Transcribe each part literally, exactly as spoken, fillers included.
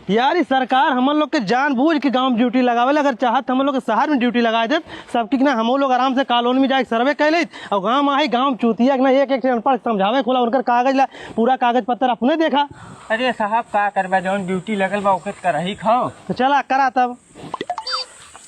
यार, ई सरकार हमन लोग के जानबूझ के गाँव में ड्यूटी लगावेला। अगर चाहत हमन लोग के शहर में ड्यूटी लगाए देत, सबकी के ना हम लोग आराम से कॉलोनी में जाके सर्वे कर लेत, और गाँव में आई, गाँव में चूतिया के ना एक एक से अनपढ़ समझावे खोला, उनकर कागज ला, पूरा कागज पत्तर अपने देखा। अरे साहब, का करबा, जौन ड्यूटी लगल बा ओके त करही खाओ। तो चला करा तब।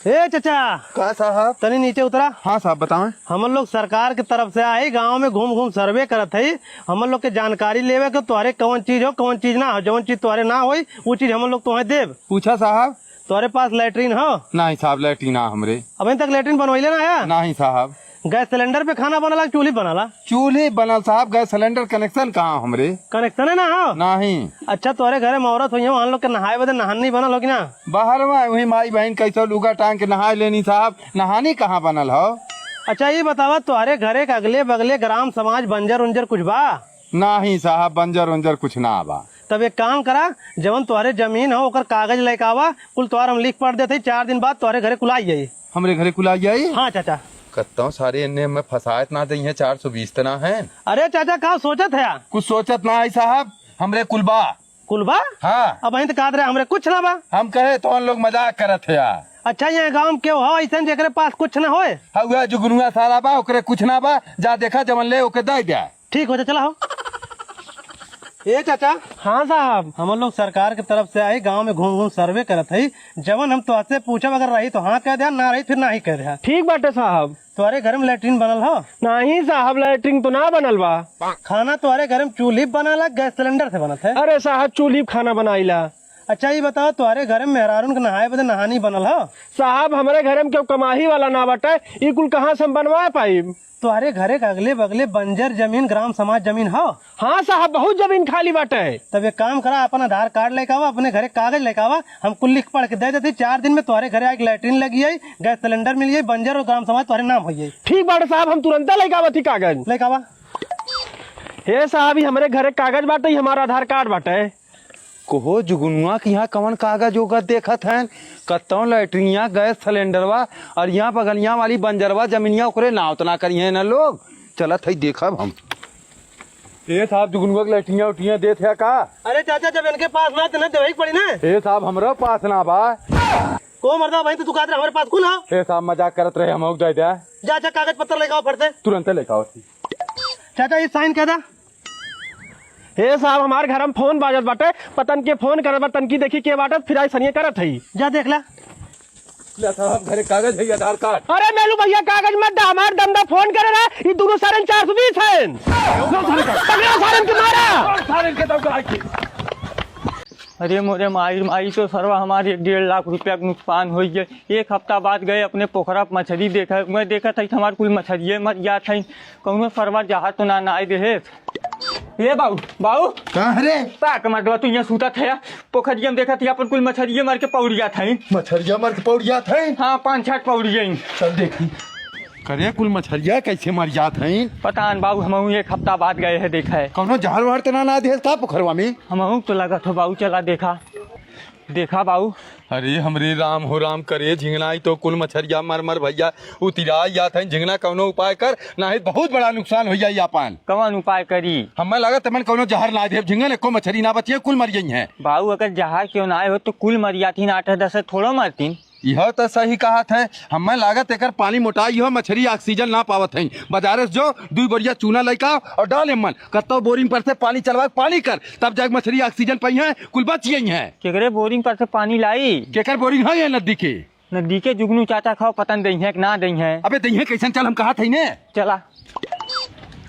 ए चाचा, का साहब? तनी नीचे उतरा। हाँ साहब, बताएं। हमन लोग सरकार के तरफ से आई, गाँव में घूम घूम सर्वे करत हई। हमन लोग के जानकारी लेवे के तोहरे कौन चीज हो, कौन चीज ना हो। जौन चीज तोहरे ना होई, वो चीज हमन लोग तोहे देब। पूछा साहब। तोहरे पास लैट्रिन हो? नहीं साहब, लैट्रिन ना हमरे। अबहीं तक लैट्रिन बनवैले ना आया? नहीं साहब। गैस सिलेंडर पे खाना बनाला कि चूल्ही बनाला? चूल्ही बनल साहब, गैस सिलेंडर कनेक्शन कहाँ हमरे? कनेक्शने ना हो? नहीं। अच्छा, तोहरे घरे में औरत होइहैं, वहाँ लोग के नहाए बदे नहानी बनल हो कि ना? बाहर में वही माई बहन कैसो लुगा टांग के नहाए लेनी साहब, नहानी कहाँ बनल हो? अच्छा, ई बतावा, तोहरे घरे के अगले बगले ग्राम समाज बंजर उंजर कुछ बा? नाही साहब, बंजर उंजर कुछ ना बा। तब एक काम करा, जवन तोहरे जमीन हो ओकर कागज लेके आवा, कुल तोहर हम लिख पढ़ देत हई, चार दिन बाद तोहरे घरे कुल आई जाई। हमरे घरे कुल आई जाई? हाँ चाचा। कत्तौ सारे इन्ने में फंसायत ना दइहैं, चार सौ बीस तना है। अरे चाचा, का सोचत है? कुछ सोचत ना है साहब, हमरे कुल बा। कुल बा? हाँ। अबहीं त कहत रहे हमरे कुछ ना बा। हम कहे तोहन लोग मजाक करत है यार। अच्छा, ये गाँव में केहू हो ऐसन जेकरे पास कुछ ना होए? हाँ, वह जुगनुआ साला बा, ओकरे कुछ ना बा, जा देखा जवन ले ओके दे दे। ठीक हो, जा चला हो। ए चाचा। हाँ साहब। हमन लोग सरकार के तरफ से आई, गाँव में घूम घूम सर्वे करत हई, जवन हम तोहसे पूछब अगर रही तो हाँ कह दे, ना रही फिर नाही कह दे। ठीक बाटे साहब। तोहरे घर में लैट्रिन बनल हो? नाही साहब, लैट्रिन तो ना बनल बा। खाना तोहरे घर में चूल्ही बनाला, गैस सिलेंडर से बनत है? अरे साहब, चूल्ही पे खाना बनाईला। अच्छा, ई बताओ, तोहरे घर में मेहरारून के नहाए बदे नहानी बनल हो? साहब, हमरे घर में केहू कमाही वाला ना बाटे, ई कुल कहाँ से हम बनवा पाइब? तोहरे घरे के अगले बगले बंजर जमीन, ग्राम समाज जमीन हो? हाँ साहब, बहुत जमीन खाली बाटे। तब एक काम करा, अपन आधार कार्ड लेके आवा, अपने घरे कागज लेके आवा, हम कुल लिख पढ़ के दे देती। चार दिन में तोहरे घरे आके लैट्रिन लगी है, गैस सिलेंडर मिली है, बंजर और ग्राम समाज तोहरे नाम होई है। ठीक बाटे साहब, हम तुरंते लेके आवत ही कागज। लेके आवा। हे साहब, ई हमरे घरे कागज बाटे, ई हमार आधार कार्ड बाटे। कोहो जुगनुआ के यहाँ कवन कागज ओगज देखत हन? कत्तौ लैट्रिनिया, गैस सिलेंडरवा, और यहाँ बगलिया वाली बंजरवा जमीनिया, ओकरे नाव त ना करिहैं न लोग। चलत हई देखब हम। ए साहब, जुगनुआ के लैट्रिनिया उट्रिनिया देत है का? अरे चाचा, जब इनके पास ना, तो ना देवे के पड़ी ना। ए साहब, हमरा पास ना बा। को मर्दा भाई, तो तू कहत रहे हमरे पास कुल है। ए साहब, मजाक करत रहे, हम दे दे। जा, जा, कागज पत्तर लेके आओ फट से। तुरंते लेके आओ। चाचा, ये साइन कर दा। हे साहब, हमार घर में फोन बाजत बाटे, पतन के फोन करत बा, तनकी देखी के बाटे, फिर आई सनिए करत हई। जा देख ला। ले साहब, घरे कागज है, आधार कार्ड। अरे मेलू भैया, कागज मत दा, हमार दमदा फोन करे रहा, ई दोनों सारन चार सौ बीस हैं। पकड़ा सारन के मारा। सारन के दौड़ा के। अरे मोरे माई, माई तो सरवा हमार एक डेढ़ लाख रुपया के नुकसान होइ गए। एक हफ्ता बाद गए अपने पोखरा पे मछरी देखे, मैं देखत हई हमार कुल मछरिये मर जात हई। कौनो सरवा जहाज तो ना, ना आए देहे। ए बाऊ, बाऊ। कहाँ रे? ताक मर्दवा, तू यहाँ सूतत है। पोखरिया में देखत ही अपन कुल मछरिये मर के पौड़िया था। मछरिया मर के पौड़िया था? हाँ, पाँच छठ पौड़िया। चल देखी। करे कुल मछरिया कैसे मर जात हैं? पता न बाऊ, हमहू एक हफ्ता बाद गए हैं देखा है। कौनो जहर वहर तो ना, ना देहे का पोखरवा में? हमहू तो लगत हो बाऊ, चला देखा। देखा बाऊ। अरे हमरे राम हो राम, करे झिंगना, ई तो कुल मछरिया मर मर भैया उतिराई जात हैं। झिंगना कौनो उपाय कर, नाही बहुत बड़ा नुकसान होइ जाई आपन। कवन उपाय करी? हमें लागत तमन कौनो जहर ना देब, झिंगन एको मछरी ना बचिए, कुल मर गई हैं। बाऊ अगर जहर क्यों ना आए हो तो कुल मर जाती ना, आठ दस थोड़ो मरती। यह तो सही कहत है, हमें लागत एकर पानी मोटाई हो, मछरी ऑक्सीजन ना पावत हैं। बाजारे से जो दुई बोरिया चूना लइका और डाल एमन, कत्तो बोरिंग पर से पानी चलवा के पानी कर, तब जाके मछरी ऑक्सीजन पाई हैं, कुल बच गई हैं। केकरे बोरिंग पर से पानी लाई? केकर बोरिंग है ये नदी के? नदी के जुगनू चाचा खाओ, पता नहीं दइहें कि ना दइहें। अबे दइहें कैसन, चल हम कहा थे ने। चला।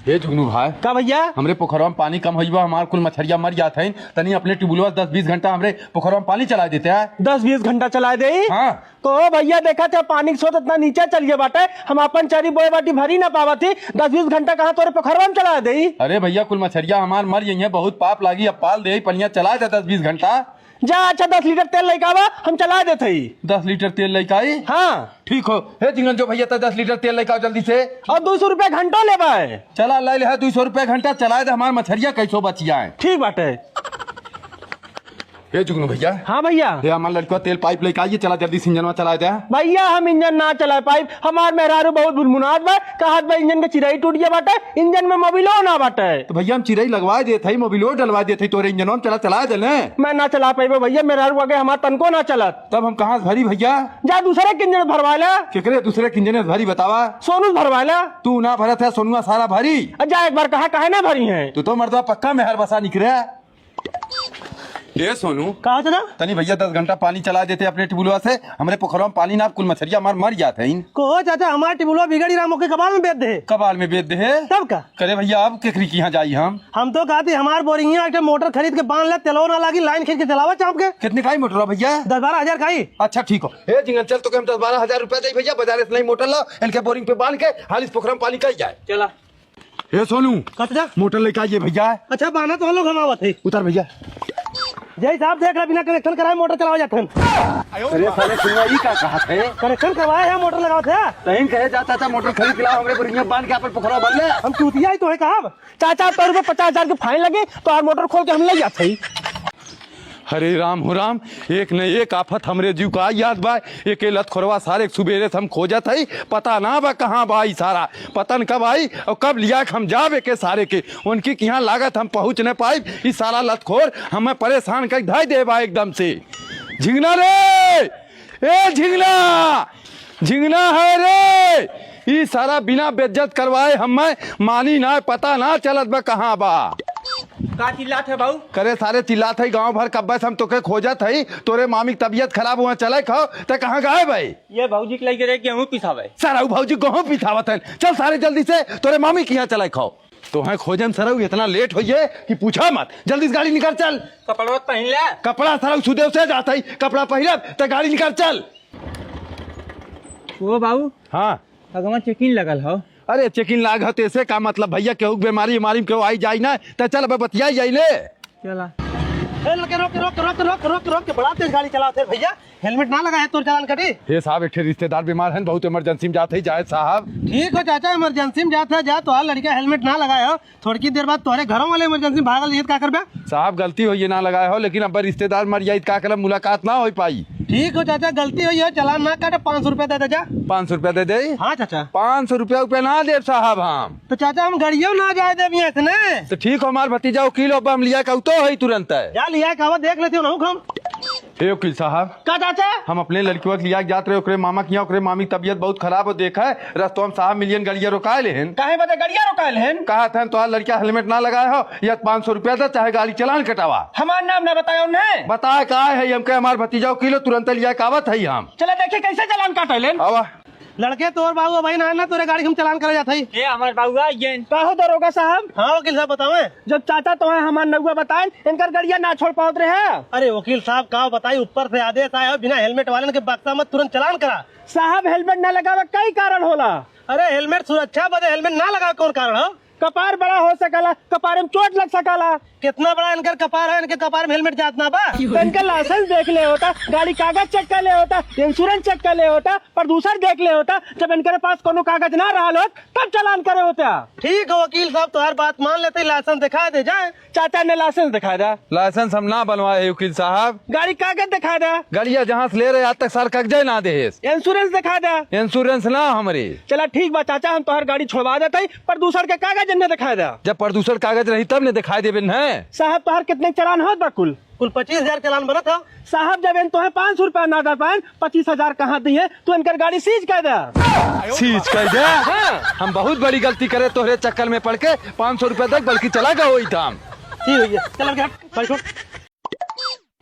हे जुगनू भाई। का भैया? हमरे पोखरवा में पानी कम होइबा, हमार कुल मछरिया मर जात हैं, तनी अपने ट्यूबवेलवा से दस बीस घंटा हमरे पोखरवा में पानी चला देते हैं। दस बीस घंटा चला दे? हाँ। तो भैया देखा थे पानी के स्रोत इतना नीचे चल गया बाटे, हम अपन चरी बोए बाटी भरी ना पावत ही, दस बीस घंटा कहाँ तोरे पोखरवा में चला दे? अरे भैया कुल मछरिया हमार मर गई हैं, बहुत पाप लागी, अब पाल दे पनिया चला दे दस बीस घंटा। जा, अच्छा, दस लीटर तेल लेके आवा, हम चला देत हई। दस लीटर तेल लेके आई? हाँ। ठीक हो। हे झिंगन जो भैया, त दस लीटर तेल लेके आओ जल्दी से। और दो सौ रुपया घंटो लेबा है। चला, ले ले, है, दो सौ रुपया घंटा चला दे, हमार मछरिया कैसो बच जाए। ठीक बाटे। हे जुगनू भैया। हाँ भैया। हे हमार लड़कवा तेल पाइप लेके आइए, चला जल्दी से इंजनवा चलाए दे। भैया हम इंजन ना चलाए पाइब, हमार मेहरारू बहुत बुनबुनात बा, कहत बा इंजन के चिरई टूट गया बाटे, इंजन में मोबिलो ना बाटे। तो भैया हम चिरई लगवाए देत हई, मोबिलो डलवाए देत हई, तोरे इंजनवा में चला, चलाए दे ने। मैं ना चला पाइबे भैया, मेहरारू आगे हमार तनको ना चलत। तब हम कहाँ से भरी भैया? जा दूसरे के इंजन भरवा ला। केकरे दूसरे के इंजन भरी बतावा? सोनू भरवा ला। तू ना भरत है, सोनुआ सारा भरी। जा एक बार कहा काहे ना भरी है? तू तो मर्दवा पक्का मेहर बसा निकरे। ए सोनू, का हो चाचा? तनी भैया दस घंटा पानी चला देते अपने टिबुलवा से, हमरे पोखरवा में पानी ना, कुल मछरिया मार मर जात है। को हो चाचा, हमार टिबुलवा बिगड़ी राम ओके कबाल में बेच दे। कबाल में बेच दे? तब का? करे भैया, अब केकरी के यहाँ जाई हम? हम तो कहती हमार बोरिंगिया एक ठे मोटर खरीद के बांध ले, तेलवा ना लागी, लाइन खींच के चलावा चाप के। कितने का आई मोटर भैया? दस बारह हजार का आई। अच्छा ठीक हो। ए जिंगन चल, तोके हम दस बारह हजार रुपया दे भैया, बाजारे से नहीं मोटर ला, इनके बोरिंग पे बांध के हालिस पोखरा में पानी कई जाए। चला। ए सोनू, कत जा? मोटर लेके आइए भैया। अच्छा, बाना तो हम लोग हम आवत है। उतर भैया। जय साहब, देख रहा, बिना कनेक्शन कराए मोटर चलावा जात है। अरे साले सुनवा, ई का कहत है? कनेक्शन करवाए है, मोटर लगावत है। तहिन कहे जा चाचा, मोटर खरीद के लाओ, हमरे बोरिंग में बांध के अपन पोखरा भर ले। हम चूतिया ही तो है कहब। चाचा, तोर पे पचास हजार के फाइन लगे, तो हर मोटर खोल के हम ले जात हई। हरे राम हो राम, एक न एक आफत हमरे जीव का आई जात बा। एके लतखोरवा सारे के सुबेरे से हम खोजत हई, पता ना बा कहाँ बा ई सारा, पता न कब आई और कब लिया के हम जाब एके सारे के। उनकी किहाँ लागत हम पहुँच न पाइब, ई सारा लतखोर हमें परेशान कर धई दे बा एकदम से। झिंगना रे, ए झिंगना, झिंगना है रे, ई सारा बिना बेज्जत करवाए हमें मानी ना, पता ना चलत बा कहाँ बा। का चिल्लात है बाऊ? करे सारे चिल्लात है गाँव भर, कब्बे से हम तोके खोजत है, तोरे मामी की तबीयत खराब हुआ चले खाओ, ते कहाँ गायब है? ये भौजी के लइके रहे गेहूं पिसावे। सारा उ भौजी गेहूं पिसावत है, चल सारे जल्दी से तोरे मामी के यहाँ चले खाओ। तोहें खोजन सरऊ इतना लेट होइए कि पूछा मत। जल्दी से गाड़ी निकाल चल। कपड़वा पहन ले। कपड़ा सरऊ सुदेव से जात है, कपड़ा पहिरब त गाड़ी निकाल चल। ओ बाबू। हाँ। अगवा चेकिंग लगल हो। अरे चेकिंग लाग हो तो ऐसे का मतलब भैया, केहू के बीमारी उमारी में केहू आई जाई ना, त चल अब बतियाई जाई ले। चला। ए, लड़के, रोक, रोक, रोक, रोक, रोक, रोक, बड़ा तेज गाड़ी चलावत है भैया, हेलमेट ना लगाए तोर चालान कटी। हे साहब, एक ठे रिश्तेदार बीमार हैं, बहुत इमरजेंसी में जात है, जाए साहब। ठीक हो चाचा, इमरजेंसी में जात है, जा, तोहार लड़का हेलमेट ना लगाए हो, थोड़की देर बाद तोहरे घरों वाले इमरजेंसी में भागल जाई त का करबे? साहब, गलती होइए ना लगाए हो, लेकिन अब रिश्तेदार मर जाई त का करब, मुलाकात ना हो पाई। ठीक हो चाचा, गलती होइए, चालान ना काटे, पाँच सौ रुपया दे दे जा। पाँच सौ रुपया दे दे? हाँ चाचा। पाँच सौ रुपया, रुपया ना दे साहब हम। तो चाचा, हम गाड़ियों ना जाए देब यहाँ से ने। तो ठीक हो, हमार भतीजा वकील हो, अब हम लिया के तो है तुरंत है। जा लिया के आवा, देख लेते हो ना हम। हे वकील साहब। का चाचा? हम अपने लड़कियों के लिया के जात रहे, ओकरे मामा के यहाँ, ओकरे मामी की तबीयत बहुत खराब हो, देखा है, रस्तवा में साहब मिलियन, गड़िया रोकाए लेहन। काहे बदे गड़िया रोकाए लेहन? कहा था तोहार लड़का हेलमेट ना लगाए हो, या पाँच सौ रुपया दे, चाहे गाड़ी चालान कटावा। हमार नाम ना बतायो उन्हें। बताए का है, हमके हमार भतीजा वकील हो, तुरंत लिया के आवत है हम। चला देखे कैसे चालान काटे लेन। आवा। लड़के तोर बाबू भाई ना, ना तोरे गाड़ी के हम चालान करे जात हई। ए, हमार बाबू आ गए। का हो दरोगा साहब? हाँ वकील साहब बतावे। जब चाचा तोहे हमार नौवा बताए, इनकर गड़िया ना छोड़ पावत रहे। अरे वकील साहब का बताई, ऊपर से आदेश आया हो, बिना हेलमेट वालन के बक्सा मत, तुरंत चालान करा। साहब हेलमेट ना लगावे कई कारण होला। अरे हेलमेट सुरक्षा बदे हेलमेट ना लगावे कौन कारण हो? कपार बड़ा हो सकला, कपारे में चोट लग सकला। कितना बड़ा इनकर कपार है, इनके कपार में हेलमेट जात ना बा। तो इनका लाइसेंस देख ले होता, गाड़ी कागज चेक कर ले होता, इंश्योरेंस चेक कर ले होता, प्रदूषण देख ले होता। जब इनके पास कोनो कागज ना रहल होत, तब चालान करे होता। ठीक है वकील साहब, तोहार बात मान लेते, लाइसेंस दिखा दे जाए। चाचा ने लाइसेंस दिखा दे। लाइसेंस हम ना बनवाए है वकील साहब। गाड़ी कागज दिखा दे। गाड़िया जहाँ से ले रहे आज तक सार कागजे ना दे है। इंश्योरेंस दिखा दे। इंश्योरेंस ना हमरे। चला ठीक बा चाचा, हम तोहर गाड़ी छोड़वा देते, प्रदूषण के कागज इन्हें दिखा दे। जब प्रदूषण कागज रही तब ने दिखाई देबे न। साहब तोहर कितने चालान होत बा कुल? कुल पच्चीस हजार चालान बनत हो। साहब जब इन तोहे पाँच सौ रुपया ना दे पाए, पच्चीस हजार कहाँ दिए, तू इनकर गाड़ी सीज कर दे। सीज कर दे? हाँ। हम बहुत बड़ी गलती करे तोहरे चक्कर में पड़ के, पाँच सौ रुपया देख बल्कि चला गए वही दाम। ठीक है, चल के बैठो।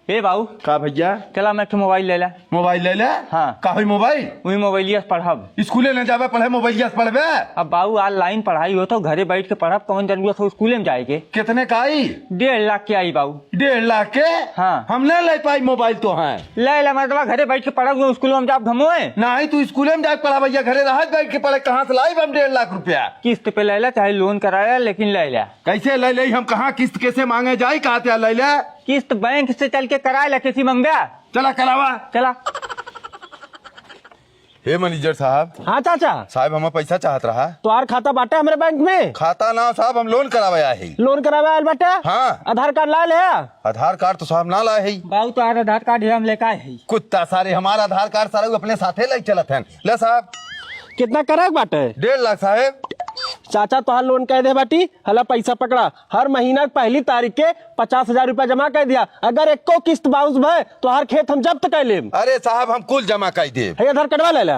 ए बाबू। का भैया? चला मैं एक ठो मोबाइल ले ले। मोबाइल ले ले? हाँ। का होई मोबाइल? वही मोबाइलिया से पढ़ब। स्कूले न जाबे पढ़े, मोबाइलिया से पढ़बे? अब बाबू ऑनलाइन पढ़ाई हो तो घरे बैठ के पढ़ब, कौन जरूरत हो स्कूले में जाए के? कितने का आई? डेढ़ लाख के आई बाबू। डेढ़ लाख के? हाँ। हम नहीं ले पाई मोबाइल तो है। ले ले मर्दवा, घरे बैठ के पढ़ब, स्कूल में जाब घमोए। नहीं, तू स्कूले में जाके पढ़ा भैया, घरे रह बैठ के पढ़े, कहाँ से लाई हम डेढ़ लाख रुपया? किस्त पे ले ले, चाहे लोन कराया, लेकिन ले ले। कैसे ले ले? हम कहाँ किस्त कैसे मांगे जाई, कहाँ ते ले ले? किस्त बैंक से चल के कराए ला, कैसी मंगबे? चला करावा। चला। हे मैनेजर साहब। हाँ चाचा। साहब, हमें पैसा चाहत रहा। तोहार खाता बाटे हमरे बैंक में? खाता ना साहब, हम लोन करावे आए ही। लोन करावे आयल बाटे? हाँ। आधार कार्ड लाए ले? आधार कार्ड तो साहब ना लाए ही। बाऊ, तोहार आधार कार्ड ही हम लेके आए ही। कुत्ता सारे, हमारा आधार कार्ड सारे अपने साथे ले चलत हैं। ले साहब। कितना करे के बाटे? डेढ़ लाख साहब। चाचा, तोहार लोन कह दे बाटी, हला पैसा पकड़ा, हर महीना के पहली तारीख के पचास हजार रुपया जमा कर दिया। अगर एको किस्त बाउंस भय, तो हर खेत हम जब्त कर लेब। अरे साहब, हम कुल जमा कर देब। है, आधार कार्डवा ले ला।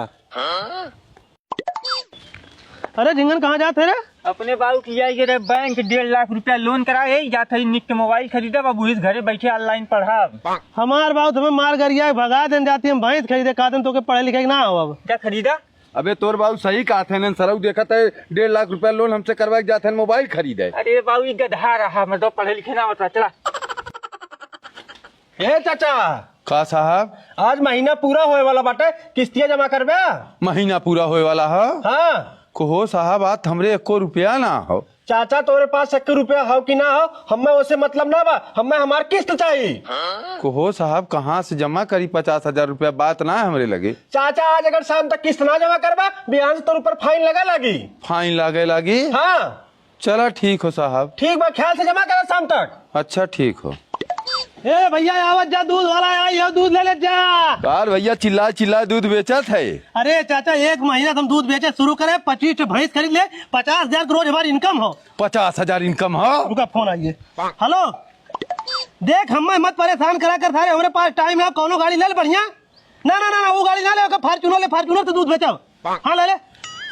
अरे झिंगन, कहाँ जात है रे? अपने बाबू की जाए के रे बैंक, डेढ़ लाख रुपया लोन कराए, जात है निक के मोबाइल खरीदे, बाबू इस घरे बैठे ऑनलाइन पढ़ा। हमार बाबू तुम्हें मार गरिया भगा देन जाती, हम भैंस खरीदे, का दिन तो के पढ़े लिखे के ना हो अब। क्या खरीदा? अबे तोर बाबू सही कहत है, सरऊ देखत है डेढ़ लाख रुपया लोन हमसे करवाए के जात है, मोबाइल खरीदे। अरे बाबू, ई गधा रहा, मतलब पढ़े लिखे ना होता। चला। ए चाचा। का साहब? आज महीना पूरा होए वाला बाटे, किस्तिया जमा करबे? महीना पूरा होए वाला है? हाँ। को हो साहब, आज हमरे एको रुपया ना हो। चाचा, तोरे पास एक रुपया हो कि ना हो, हमें ओसे मतलब ना बा, हमें हमार किस्त चाही। को हो साहब, कहाँ से जमा करी पचास हजार रुपया, बात ना है हमरे लगे। चाचा, आज अगर शाम तक किस्त ना जमा करबा, बिहान से तोर ऊपर फाइन लगे लागी। फाइन लगे लागी? हाँ। चला ठीक हो साहब। ठीक बा, ख्याल से जमा करा शाम तक। अच्छा ठीक हो। ए भैया, आवत जा, दूध वाला आई हो, दूध ले ले जा। यार भैया, चिल्ला चिल्ला दूध बेचत है। अरे चाचा, एक महीना से हम दूध बेचे शुरू करे, पच्चीस ठो भैंस खरीद ले, पचास हजार के रोज हमारी इनकम हो। पचास हजार इनकम हो? रुका, फोन आइए। हेलो, देख, हमें मत परेशान करा कर सारे, हमरे पास टाइम है, कौनो गाड़ी ले ले बढ़िया। ना, ना, ना, ना, वो गाड़ी ना ले, ओके फॉर्च्यूनर ले, फॉर्च्यूनर से दूध बेचब। हाँ, ले ले।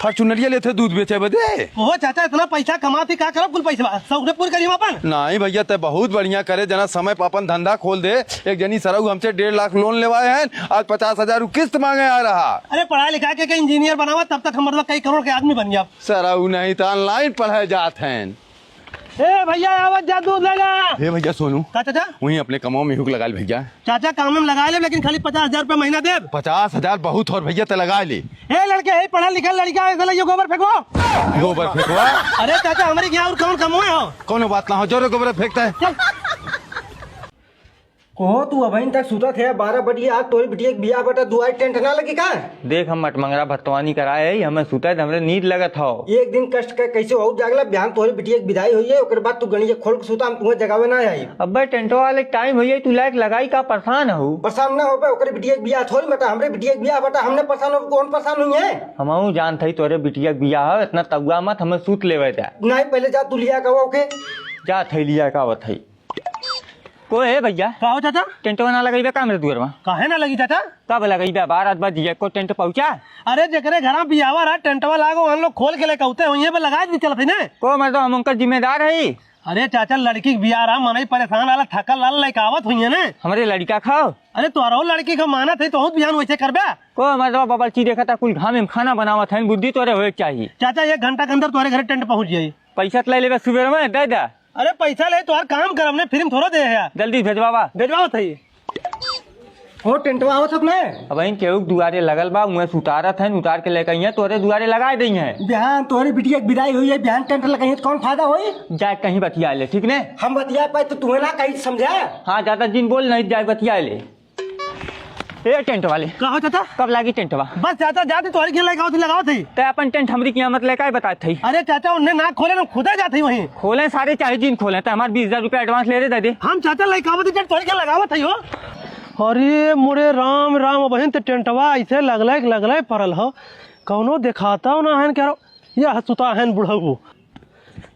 फॉर्च्यूनरिया लेते दूध बेचे बदे? ओहो चाचा, इतना पैसा कमाती, का करब कुल पैसा? शौक से पूर करी हम अपन। नहीं भैया, ते बहुत बढ़िया करे, जना समय पर अपन धंधा खोल दे। एक जनी सरऊ हमसे डेढ़ लाख लोन लेवाए हैं, आज पचास हजार उ किस्त मांगे आ रहा। अरे पढ़ा लिखा के, के इंजीनियर बनावा, तब तक हम मतलब कई करोड़ के आदमी बन गया। सरऊ नहीं तो ऑनलाइन पढ़े जात हैं। ए भैया, आवत जा, दूध ले ला। हे भैया सोनू। का चाचा? वहीं अपने कमाओ में हुक लगा ले भैया। चाचा, काम में लगा ले, लेकिन खाली पचास हजार रुपया महीना देब। पचास हजार बहुत और भैया, ते लगा ले। ए लड़के, हे पढ़ा लिखा लड़का, ऐसे लइयो गोबर फेंकवा। गोबर फेंकवा? अरे चाचा, हमरे के यहाँ और कौन कमवे हो? कौनो बात ना हो, जोरे गोबर फेंकता है। चल। कोहो, तू अबहिन तक सुतत है, बारह बजिया, आज तोरी बिटिया के बियाह बटा दुआरे टेंट ना लगी का? देख, हम मटमंगरा भतवानी कराए है, हमें सुते त हमरे नींद लगत हौ। एक दिन कष्ट के कैसे हो जागला, बिहान तोरी बिटिया के विदाई होई है, ओकर बाद तू गणिया खोल के सुता, हम तुम्हें जगावे ना आई। अबे टेंटो वाले टाइम होई है, तू लाइट लगाई का परेशान हो? परेशान ना होबे, ओकर बिटिया के बियाह थोड़ी बटा, हमरे बिटिया के बियाह बटा, हमने परेशान हो, कौन परेशान हुई है? हमहू जानत हई तोरे बिटिया के बियाह है, इतना तउआ मत, हमें सूत लेवे दे। नहीं, पहले जा तू लिया का ओके। जात हई लिया का आवत हई। को हे भैया? का हो चाचा? टेंटवा ना लगइबे का हमरे दुअरवा? काहे ना लगी चाचा? कब लगइबे? बारह बजिए को टेंट पहुंचा। अरे जेकरे घरा बियाहवा रहा टेंटवा लागो, हम लोग खोल के लेके आते हैं, वहीं पे लगा दी चलत है ना। को मतलब हम उनकर जिम्मेदार है? अरे चाचा लड़की के बियाह रहा, मनई परेशान आला थकल लाल लेके आवत हुई है ना। हमरे लड़का खाओ। अरे तोहरो लड़की का मानत है तो बहुत बिहान वैसे करबे। को मतलब बाबा ची देखा था कुल घामे में खाना बनावत है, बुद्धि तोरे होए के चाहिए। चाचा एक घंटा के अंदर तोहरे घरे टेंट पहुंच जाई। पैसा त ले लेबे सुबेर में दे दे। अरे पैसा ले, तोहार काम करब ने, फ्री में थोड़ा दे है। जल्दी भेजवावा। भेजवावत है। हो टेंटवा आवत हत ने? अब इन केहू के दुआरे लगल बा, उहें से उतारत हैं, उतार के लेके अइहें, तोरे दुआरे लगाए दइहें। बिहान तोहरे बिटिया के विदाई होई है, बिहान टेंट लगाई है तो कौन फायदा होई? जाए कहीं बतिया ले, ठीक ने? हम बतिया पाए तो तुम्हें ना कहीं समझा। हाँ, ज्यादा जिन बोल नहीं, जाए बतिया ले। ए टेंट वाले। का हो चाचा? कब लागी टेंटवा? बस चाचा, जाते तोहरे के लेके आवत ही, लगावत ही। ते अपन टेंट हमरी किहाँ मत लेके आए, बतात हई। अरे चाचा, उन्हें ना खोले, हम खुदे जात ही वहीं। खोले सारे, चाहे जिन खोले, ते हमार बीस हजार रुपया एडवांस ले रे, दे दे। हम चाचा लेके आवत ही, टेंट तोहरे के लगावत ही हो। अरे मोरे राम राम, बहिन ते टेंटवा ऐसे लगले, लगले परल हो, कौनो देखाता ना है, कह रहो, यह सुता है बुढ़ऊ।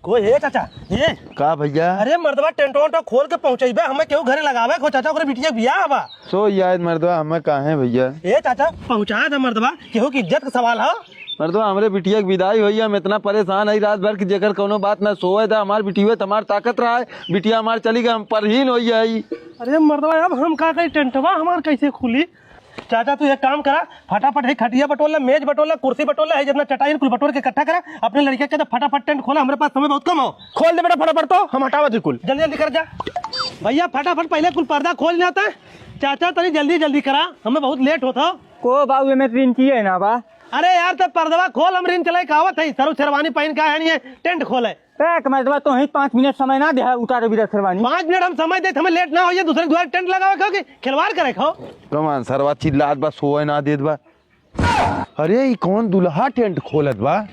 को हे चाचा, हे। का भैया? अरे मर्दवा, टेंटो वेंटो खोल के पहुंचइबे, हमें केहू घरे लगावे को चाचा, ओकरे बिटिया के बियाह बा। सो याद मर्दवा, हमें काहे भैया? ए चाचा, पहुंचा दे मर्दवा, केहू की इज्जत का सवाल ह। मर्दवा, हमरे बिटिया के विदाई होई, हम इतना परेशान हई रात भर कि जेकर कौनो बात ना सोवे दा, हमार बिटिया त हमार ताकत रहा है, बिटिया हमार चली गई, हम परहीन होई हई। अरे मर्दवा, अब हम का करी, टेंटवा हमार कैसे खुली? चाचा, तू एक काम करा, फटाफट है खटिया बटोर ले, मेज बटोर ले, कुर्सी बटोर ले, है जितना चटाई कुल बटोर के इकट्ठा करा, अपने लड़के के तो फटाफट टेंट खोला, हमरे पास समय बहुत कम हो। खोल दे बेटा फटाफट, तो हम हटावत ही कुल। जल्दी जल्दी कर जा। भैया, फटाफट पहले कुल पर्दा खोल लेता है। चाचा, तनी जल्दी जल्दी करा, हमें बहुत लेट होता। को बाबू, एमे रिंचिए ना बा। अरे यार, तो पर्दवा खोल, हम रिंच लेके आवत है, सरऊ शेरवानी पहन के आए हैं, टेंट खोले। ए, कमर दबा, तो ही पाँच मिनट समय ना दे, उतारे बिना शेरवानी। पाँच मिनट हम समय देत, हमें लेट ना होइए, दूसरे के दुआरे टेंट लगावे खाओ कि खिलवाड़ करे खाओ। कमान सरवा चिल्लात बा, सोए ना देत बा। अरे, ई कौन दुल्हा टेंट खोलत बा?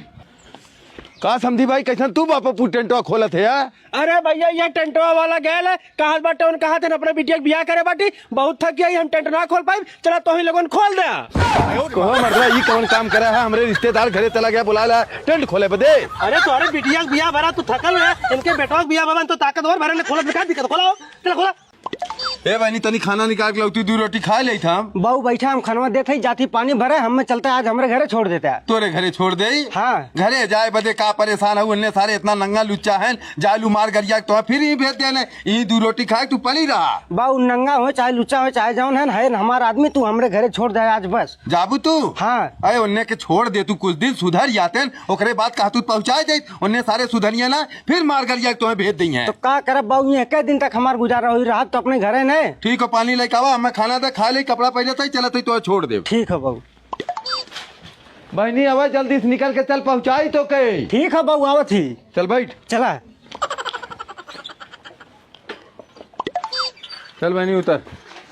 का समधी भाई, कैसन तू बापा पू टेंटवा खोलत है यार? अरे भैया, ये टेंटवा वाला गैल है, कहत बाटे उन, कहत है अपने बिटिया के बियाह करे बाटी, बहुत थक गया, हम टेंट ना खोल पाई, चला तोही लोगन खोल दे। कहो मर्दवा, ई कौन काम करे है? हमरे रिश्तेदार घरे चला गया, बुला ला टेंट खोले बदे। अरे तोहरे बिटिया के बियाह भरा, तू थकल है, इनके बेटवा के बियाह भरा, तो ताकतवर भरे ने खोलत में का दिक्कत, खोला, चला खोला। ए बहनी, तनी खाना निकाल के लौती, दू रोटी खा लेत हम। बाऊ बैठा, हम खानवा देत हई, जाती पानी भरे, हमें चलता आज हमरे घरे छोड़ देता। तोरे घरे छोड़ देई? हाँ। घरे जाए बदे का परेशान हऊ? उन्ने सारे इतना नंगा लुच्चा है, जालू मार गरिया के तोहे फिर ही भेज देने। ई दू रोटी खाए तू पड़ी रहा। बाऊ नंगा हो चाहे लुच्चा हो चाहे जौन है, है हमार आदमी, तू हमरे घरे छोड़ दे आज बस। जाबू तू? हाँ। अरे उन्ने के छोड़ दे तू, कुछ दिन सुधर जाते हैं, ओकरे बाद कहा तू पहुँचाए दे, उन्ने सारे सुधरिए ना, फिर मार गरिया के तोहे भेज देई हैं। तो का करब बाऊ, ये एक दिन तक हमार गुजारा होई, रहब तो अपने घरे ने। ठीक हो, पानी लेके आवा, हमें खाना दे, खा ले, कपड़ा पहले तो ही चलत ही, तोहे छोड़ दे। ठीक है बाऊ। बहनी, आवा जल्दी से निकल के चल, पहुँचाई तो के। ठीक है बाऊ, आवत ही। चल बैठ। चला। चल बहनी उतर।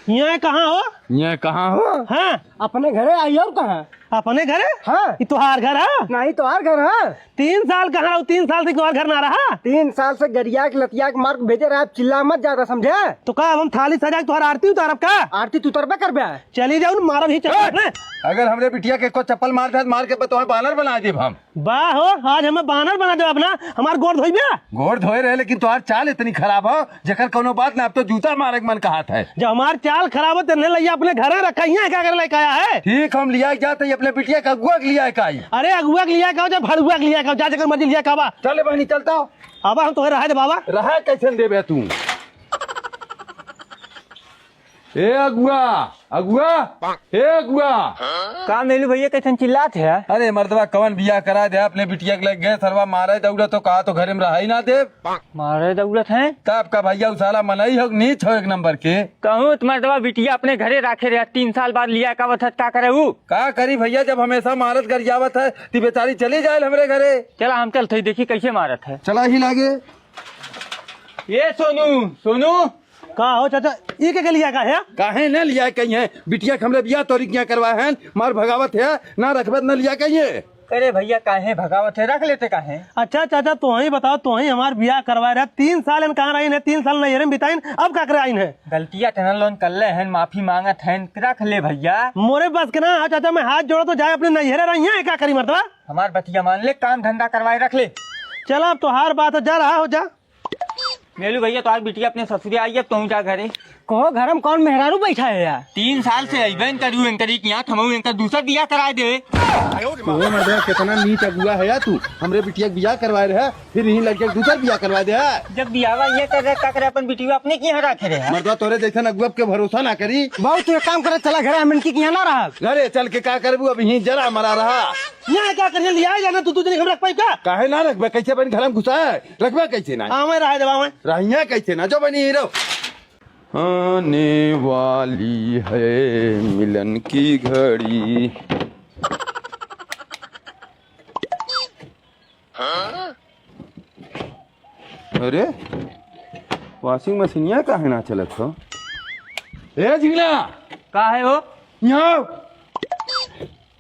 यहाँ कहाँ हो? यहाँ कहाँ हो? हाँ। अपने घरे आई और कहाँ? अपने घरे? हाँ। ई तोहार घर है? नहीं, तोहार घर है। तीन साल कहाँ रहो? तीन साल से तोहार घर ना रहा? तीन साल से गरिया के लतिया के मार के भेजे रहा, चिल्ला मत ज्यादा, समझे? तो का अब हम थाली सजा के तोहार आरती उतारब का? आरती तू उतरबे करबे? चली जाऊ न, मारब ही चल ए! अपने। अगर हमरे बिटिया के एको चप्पल मार दे, मार के तोहे बानर बना देब हम। बा हो, आज हमें बानर बना देब अपना, हमार गोड़ धोइबे? गोड़ धोए रहे, लेकिन तोहार चाल इतनी खराब हो, जेकर कौनो बात ना, अब तो जूता मारे के मन कहत है। जब हमार चाल खराब हो, तेने लइया अपने घरे रखा, यहाँ क्या करे लेके आया है? ठीक, हम लिया के जाते ही अपने बिटिया के अगुआ के लिया के आई। अरे अगुआ के लिया के आओ, चाहे भड़ुआ के लिया के आओ, जा जेकर मर्जी लिया के आवा। चले बहनी, चलता हो। आवा, हम तोहे रहे दे बाबा। रहा कैसन देबे तू? ए अगुआ, अगुआ, ए अगुआ। का मेलू भैया, कैसन चिल्लात है? अरे मर्दवा, कवन बियाह करा दे अपने बिटिया के लगे गए, सरवा मारे दौड़ा तो कहा तो घरे में रहा ही ना दे। मारे दौड़त है? तब का भैया, उ साला मनई हो, नीच हो एक नंबर के। कहूँ तो मर्दवा बिटिया अपने घरे राखे रहे, तीन साल बाद लिया का आवत है, का करे उ? का करी भैया, जब हमेशा मारत गरियावत है, ती बेचारी चली जाए हमरे घरे। चला हम चलत हई, देखी कैसे मारत है। चला ही लागे। ए सोनू, सोनू। का हो चाचा, ई के, के लिया का है? काहे न लिया कहीं है? बिटिया के हमरे बियाह तोरी किया करवा है, मार भगावत है, ना रखबे न लिया कहीं है। अरे भैया, काहे भगावत है, रख लेते काहे? अच्छा चाचा, तोही बताओ, तोही हमार बियाह करवाए रहे, तीन साल इन कहाँ रही है, तीन साल नैहरे में बिताइन, अब का करे आइन है? गलतिया तना लोन कर ले हैं, माफी मांगत हैं, रख ले भैया। मोरे बस के ना, हाँ चाचा, मैं हाथ जोड़ा तो जाए अपने नैहरे रही है, का करी मर्दवा? हमार बतिया मान ले, काम धंधा करवाए रख ले। चला अब तोहार बात है, जा रहा हो जा। मेलू भैया, तोहार बिटिया अपने ससुरे आई, अब तू जा घरे। कहो, घर में कौन मेहरारू बैठा है यार? तीन साल से अइबे न करू इनकरी के यहाँ, हमहू इनकर दूसर बियाह कराए दे। ओहो मर्दवा, कितना नीच अगुआ है यार तू। हमरे बिटिया के बियाह करवाए रहे, फिर यही लड़के के दूसर बियाह करवाए दे है। जब बियाहवा ये कर रहे, का करे, अपन बिटिया अपने के यहाँ रखे रहे। मर्दवा, तोरे जैसन अगुआ के भरोसा ना करी। बाबू, तू एक काम करे, चला घरे, हम इनकी के यहाँ ना रहा। घरे चल के का करबू, अब यहीं जरा मरा रहा। यहाँ क्या करिए, लिया जाना, तू, तू जने हम रख पाई का? काहे ना रखबे, कैसे बन घर में घुसा है? रखबे कैसे ना? आवे रहा जब आवे। रहिया कैसे ना, जो बनी हीरो। आने वाली है मिलन की घड़ी। अरे, washing मशीनिया काहे ना चलत हो? ए झिंगला, का है हो? यहाँ।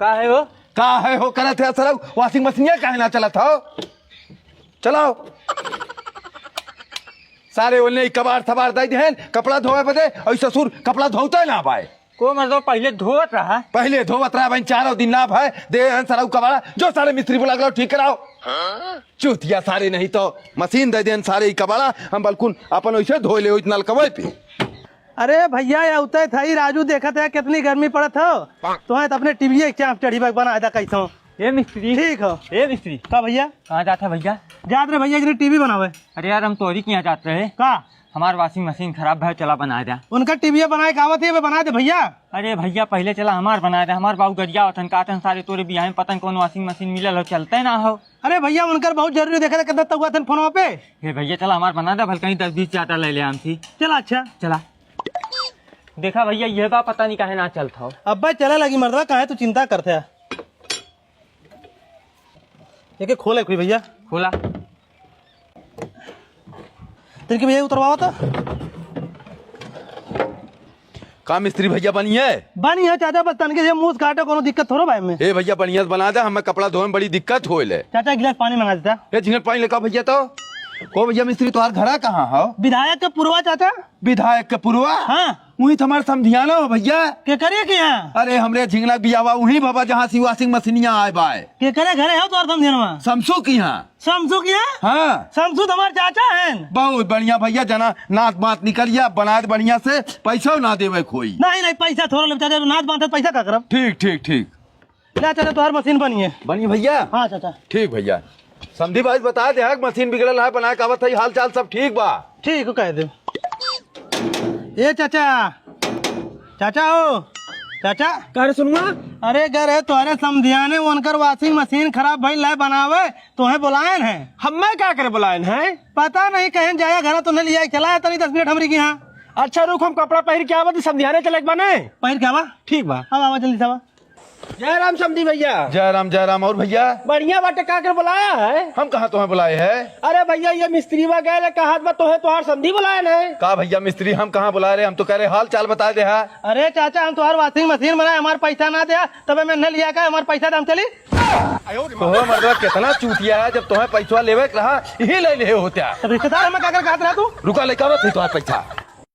का है हो? का है हो करत है सरऊ, washing मशीनिया काहे ना चलत हो? चलाओ। सारे ओने ही कबाड़ सबाड़ दे देहन, कपड़ा धोए बदे, और ससुर कपड़ा धोते ना बाय। को मतलब पहिले धोवत रहा? पहिले धोवत रहा, बहन चारों दिन ना भाई, दे हन सरऊ कबाड़ा, जो सारे मिस्त्री बुला के लाओ, ठीक कराओ। चूतिया सारे, नहीं तो मशीन दे देन सारे ही कबाड़ा, हम बल्कुन अपन वैसे धोए ले, नलकवे पे। अरे भैया, ये उतरे था ही राजू, देखत है कितनी गर्मी पड़त हो। तो है तो अपने टीवी एक चाप चढ़ी बना था कैसो। ए मिस्त्री। ठीक हो। ए मिस्त्री। का भैया? कहाँ जात है भैया? जात रहे भैया, इधर टीवी बनावे। अरे यार, हम तोरी के यहाँ जात रहे। का? हमार washing machine खराब है, चला बना दे। उनका टीवी बनाए का आवत है, वे बना दे भैया। अरे भैया, पहिले चला हमार बना दे, हमार बाबू गरिया वतन का तन सारे तोरे बियाह में पता न कौन washing machine मिलल हो, चलते ना हो। अरे भैया, उनकर बहुत जरूरी, देखे थे कितना तउआ थन फोनवा पे। हे भैया, चला हमार बना दे, भल कहीं दस बीस चाटा ले ले हमसे। चला अच्छा। चला। देखा भैया, ये बा पता नहीं काहे ना चलत हो। अब्बा चला लगी मर्दवा, काहे तू चिंता करते है? एके खोले कोई भैया। खोला। तिनके भैया उतरवाओ तो। का मिस्त्री भइया बनिहैं? बनिहैं चाचा, बस तनके से मूस काटे, कौनो दिक्कत थोड़ो बा एमे। ए भइया, बढ़िया से बना दे, हमें कपड़ा धोए में बड़ी दिक्कत होइले। चाचा, एक गिलास पानी मंगा देता। ए झिंगट पानी लेका भइया तो। को भइया मिस्त्री, तोहार घरा कहाँ हो? विधायक के पुरवा चाचा। विधायक के पुरवा? हाँ। उहीं तो हमार समधियाना हो भइया। केकरे के यहाँ? अरे हमरे झिंगना बियाहवा उहीं भवा जहाँ से washing मशीनिया आए बाय। केकरे घरे हो तोहार समधियानवा? समसू के यहाँ। समसू के यहाँ? हाँ। समसू तो हमार चाचा हैं। बहुत बढ़िया भइया, जना नात बात निकल गया, बना दे बढ़िया से, पैसा ना देवे कोई। नहीं, नहीं, पैसा थोड़ा लेब चाचा, नात बात है, पैसा का करब? ठीक, ठीक, ठीक। ले चाचा, तोहार मशीन बनी है। बनी भइया? हाँ चाचा। ठीक भइया। समधी भाई बता दे, हाँ, मशीन बिगड़ल है, बना के आवत है, हाल चाल सब ठीक बा? ठीक हो, कह दे। ए चाचा, चाचा हो, चाचा। का रे सुनुआ? अरे, गए रहे तोहरे समधियाने, उनकर washing machine खराब भइल है बनावे, तोहे बुलायन है। हम्मे का करे बुलायन है? पता नहीं, कहेन जाया घरा, तोहे लिया चला तनी दस मिनट हमरी के यहाँ। अच्छा रुक, हम कपड़ा पहिर के आवत, समधियाने चले के बने। पहिर के आवा। ठीक बा। अब आवा जल्दी से आवा। जय राम समधी भइया। जय राम, जय राम। और भइया? बढ़िया बाटे, का कर बुलाया है? हम कहाँ तोहे बुलाए है? अरे भइया, ये मिस्त्रीवा गए ले, कहात बा तोहे तोहार समधी बुलाए न। का भइया मिस्त्री, हम कहाँ बुलाए रहे? हम तो कह रहे हाल चाल बता दे हा। अरे चाचा, हम तोहार washing machine बनाए, हमार पैसा ना दे हा, तबे में इन्हें लिया का, हमार पैसा दे हम चली। तोहे मर्दवा कितना चूतिया है, जब तोहे पैसा लेवे के रहा, यही ले ले होत्या। तो रिश्तेदार हमें का कर कहत रहा तू? रुका, लेके आवत है तोहार पैसा।